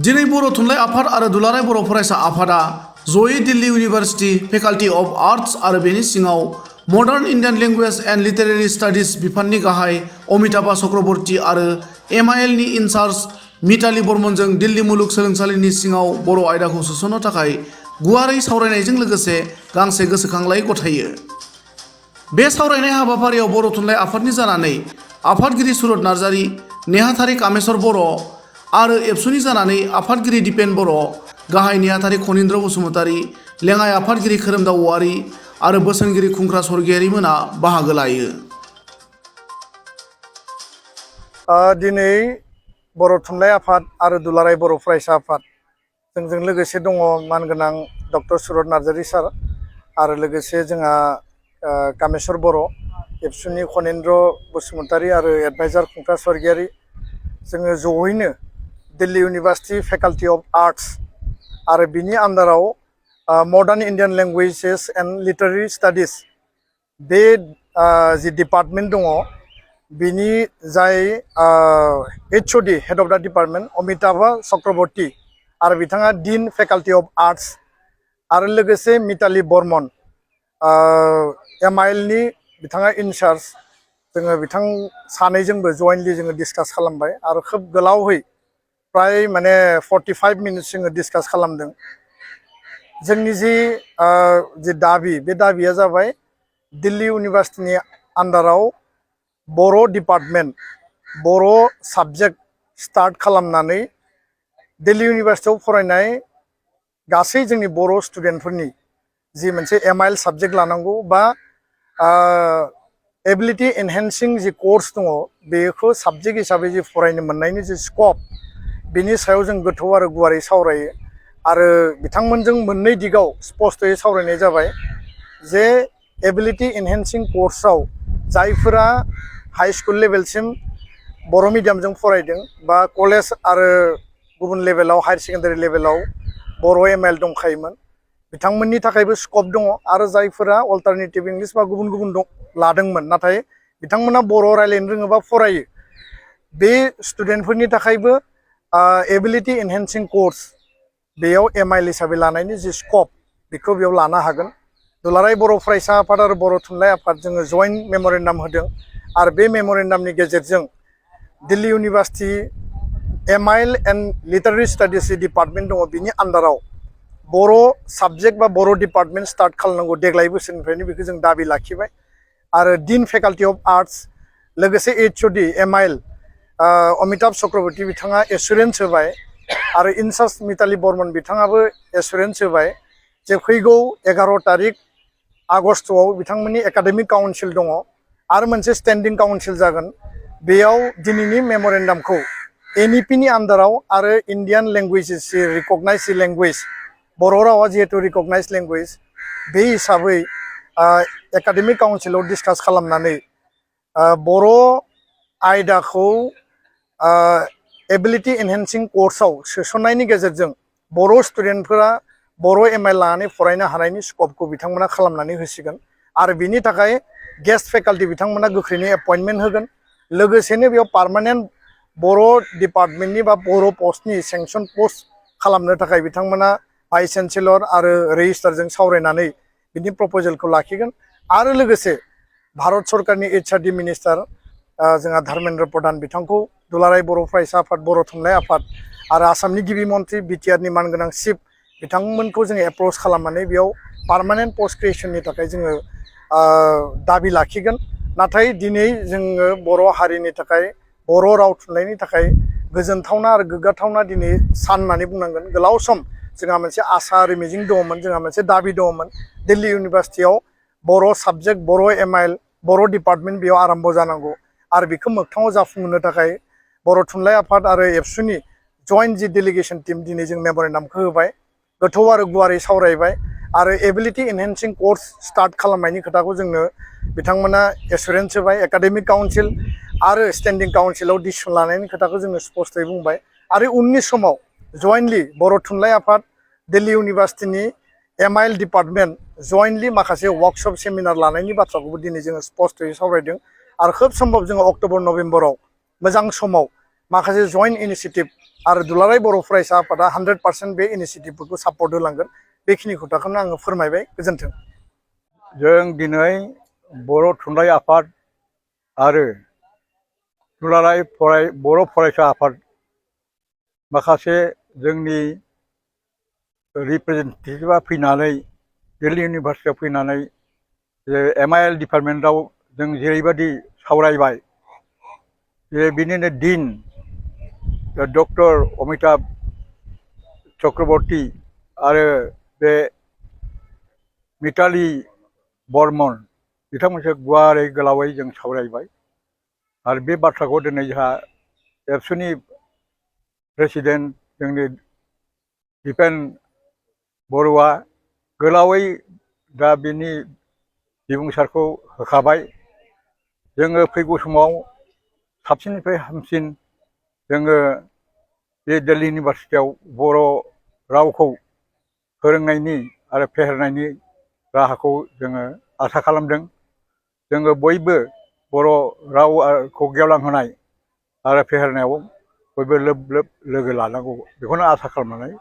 दिनै बर' थुनलाइ आफाद आरो दुलाराय बर' फरायसा आफादा जयै Delhi university faculty of arts आरो बेनि सिङाव modern Indian language and literary studies बिफाननि गाहाय अमिताभा चक्रबर्ती आरो MIL नि इनचार्ज मिताली बर्मनजों दिल्ली मुलुगसोलोंसालिनि सिङाव बर' आयदाखौ सोसननो थाखाय गुवारै सावरायनायजों लोगोसे गांसे गोसोखांलाइ गथायो। बे सावरायनाय हाबाफारियाव बर' थुनलाइ आफादनि जानानै आफादगिरि सुरत नार्जारी, नेहाथारि कामेश्वर बर' आरो एबसुनि जानानै आफादगिरि दिपेन बर', गाहाय नेहाथारि खनीन्द्र बसुमतारी, लेङाइ आफादगिरि खोरोमदाव औवारी आरो बोसोनगिरि खुंख्रा स्वर्गियारी मोना बाहागो लायो। दिनै बर' थुनलाइ आफाद आरो दुलाराय बर' फरायसा आफाद जोंजों लोगोसे दङ मानगोनां डक्टर सुरत नार्जारी सार आरो लोगोसे जोंहा कामेश्वर बर', एबसुनि खनीन्द्र बसुमतारी आरो एडभाइजार खुंख्रा स्वर्गियारी। जोङो जयैनो Delhi university faculty of arts आरो बिनि आन्दाराव modern Indian languages and literary studies बे जि डिपार्टमेन्ट दङ बिनि जाय HOD head of the department Amitabha Chakraborty आरो बिथाङा डिन फेकाल्टि अफ आर्टस आरो लोगोसे मिताली बर्मन MIL-नि बिथाङा इनचार्ज। जोङो बिथां सानैजोंबो जयेन्टलि जोङो डिसकास खालामबाय आरो खोब गोलावहै प्राय माने 45 मिनिट्स जोङो डिसकास खालामदों। जोंनि जि दाबि बे दाबिया जाबाय दिल्ली इउनिभार्सिटिनि आन्दाराव बर' डिपार्टमेन्ट बर' साबजेक्ट स्टार्ट खालामनानै दिल्ली इउनिभार्सिटियाव फरायनाय गासै जोंनि बर' स्टुडेन्टफोरनि जि मोनसे MIL साबजेक्ट लानांगौ बा एबिलिटि एनहेन्सिं जि कर्स दङ बेखौ साबजेक्ट हिसाबै जि फरायनो मोननायनि जि स्कप बिनि सायाव जों गोथौ आरो गुवारै सावरायो आरो बिथांमोनजों मोननै दिगाव स्पष्टयै सावरायनाय जाबाय जे एबिलिटि एनहेन्सिं कर्सआव जायफोरा हाई स्कुल लेभेलसिम बर' मिडियामजों फरायदों बा कलेज आरो गुबुन लेभेलाव हायार सेकेन्डारि लेभेलाव बर' MIL दंखायोमोन बिथांमोननि थाखायबो स्कप दङ आरो जायफोरा अल्टारनेटिभ इंलिश बा गुबुन गुबुन लादोंमोन नाथाय बिथांमोना बर' रायज्लायनो रोङोबा फरायो बे स्टुडेन्टफोरनि थाखायबो एबिलिटि एनहेन्सिं कर्स बेयाव MIL हिसाबै लानायनि जि स्कप बेखौ बेयाव लानो हागोन। दुलाराय बर' फरायसा आफाद आरो बर' थुनलाइ आफाद जोङो जयेन्ट मेम'रेन्डाम होदों आरो बे मेम'रेन्डामनि गेजेरजों Delhi university MIL and literary studies department दङ बिनि आन्दाराव बर' साबजेक्ट बा बर' डिपार्टमेन्ट स्टार्ट खालामनांगौ देग्लाय बोसोरनिफ्रायनो बेखौ जों दाबि लाखिबाय आरो डिन फेकाल्टि अफ आर्टस लोगोसे HOD MIL अमिताभ चक्रबर्ती बिथाङा एसुरेन्स होबाय आरो इनचार्ज मिताली बर्मन बिथाङाबो एसुरेन्स होबाय जे फैगौ 11 तारिख आगस्टआव बिथांमोननि एकाडेमिक काउन्सिल दङ आरो मोनसे स्टेन्डिं काउन्सिल जागोन बेयाव दिनैनि मेम'रेन्डामखौ NEP नि आन्दाराव आरो इन्डियान लेंगुवेजेस रिकगनाइज लेंगुवेज बर' रावा जिहेतु रिकगनाइज लेंगुवेज बे हिसाबै एकाडेमिक काउन्सिलाव डिसकास खालामनानै बर' आयदाखौ एबिलिटि एनहेन्सिं कर्सआव सोसननायनि गेजेरजों बर' स्टुडेन्टफोरा बर' MIL लानानै फरायनो हानायनि स्कपखौ बिथांमोना खालामनानै होसिगोन आरो बिनि थाखाय गेस्ट फेकाल्टि बिथांमोना गोख्रैनो एपइन्टमेन्ट होगोन लोगोसेनो बेयाव पार्मानेन्ट बर' डिपार्टमेन्टनि बा बर' पस्टनि सेंसन पस्ट खालामनो थाखाय बिथांमोना भाइस चेन्सेलर आरो रेजिस्ट्रारजों सावरायनानै बिनि प्रप'जेलखौ लाखिगोन आरो लोगोसे भारत सरकारनि HRD मिनिस्टार जोंहा धर्मेन्द्र प्रधान बिथांखौ दुलाराय बर' फरायसा आफाद बर' थुनलाइ आफाद आरो आसामनि गिबि मन्थ्रि BTR-नि मानगोनां चिफ बिथांमोनखौ जोङो एप्रच खालामनानै बेयाव पार्मानेन्ट पस्ट क्रिएसननि थाखाय जोङो दाबि लाखिगोन। नाथाय दिनै जोङो बर' हारिनि थाखाय बर' राव थुनलाइनि थाखाय गोजोनथावना आरो गोग्गाथावना दिनै सान होननानै बुंनांगोन। गोलाव सम जोंहा मोनसे आसा आरो मिजिं दङमोन जोंहा मोनसे दाबि दङमोन दिल्ली इउनिभार्सिटियाव बर' साबजेक्ट बर' MIL बर' डिपार्टमेन्ट बेयाव आरम्भ जानांगौ आरो बेखौ मोगथाङाव जाफुंहोनो थाखाय बर' थुनलाइ आफाद आरो एबसुनि जयेन्ट जि डेलिगेसन टीम दिनै जों मेम'रेन्डामखौ होबाय गोथौ आरो गुवारै सावरायबाय आरो एबिलिटि एनहेन्सिं कर्स स्टार्ट खालामनायनि खोथाखौ जोंनो बिथांमोना एसुरेन्स होबाय एकाडेमिक काउन्सिल आरो स्टेन्डिं काउन्सिलाव डिसिसन लानायनि खोथाखौ जोङो स्पष्टयै बुंबाय आरो उननि समाव जयेन्टलि बर' थुनलाइ आफाद दिल्ली इउनिभार्सिटिनि MIL डिपार्टमेन्ट जयेन्टलि माखासे वर्कशप सेमिनार लानायनि बाथ्राखौबो दिनै जोङो स्पष्टयै सावरायदों आरो खोब सम्भब जोङो अक्ट'बर नभेम्बराव मोजां समाव माखासे जयेन्ट इनिशिएटिभ आरो दुलाराय बर' फरायसा आफादा 100% बे इनिसियेटिभफोरखौ सापर्ट होलांगोन बेखिनि खोथाखौनो आङो फोरमायबाय गोजोन्थों। जों दिनै बर' थुनलाइ आफाद आरो दुलाराय बर' फरायसा आफाद माखासे जोंनि रिप्रेजेन्टेटिभआ फैनानै दिल्ली इउनिभारसिटियाव फैनानै जे MIL डिपार्टमेन्टआव जों जेरैबायदि सावरायबाय जे बिनिनो डिन डक्टर अमिताभ चक्रबर्ती आरो बे मिताली बर्मन बिथांमोनजों गुवारै गोलावै जों सावरायबाय आरो बे बाथ्राखौ दिनै जोंहा एबसुनि प्रेसिडेन्ट जोंनि दिपेन बरुवा गोलावै दा बिनि बिबुंसारखौ होखाबाय। जोङो फैगौ समाव साबसिननिफ्राय हामसिन जोङो बे दिल्ली इउनिभारसिटियाव बर' रावखौ फोरोंनायनि आरो फेहेरनायनि राहाखौ जोङो आसा खालामदों। जोङो बयबो बर' रावखौ गेवलांहोनाय आरो फेहेरनायाव बयबो लोब लोब लोगो लानांगौ बेखौनो आसा खालामनानै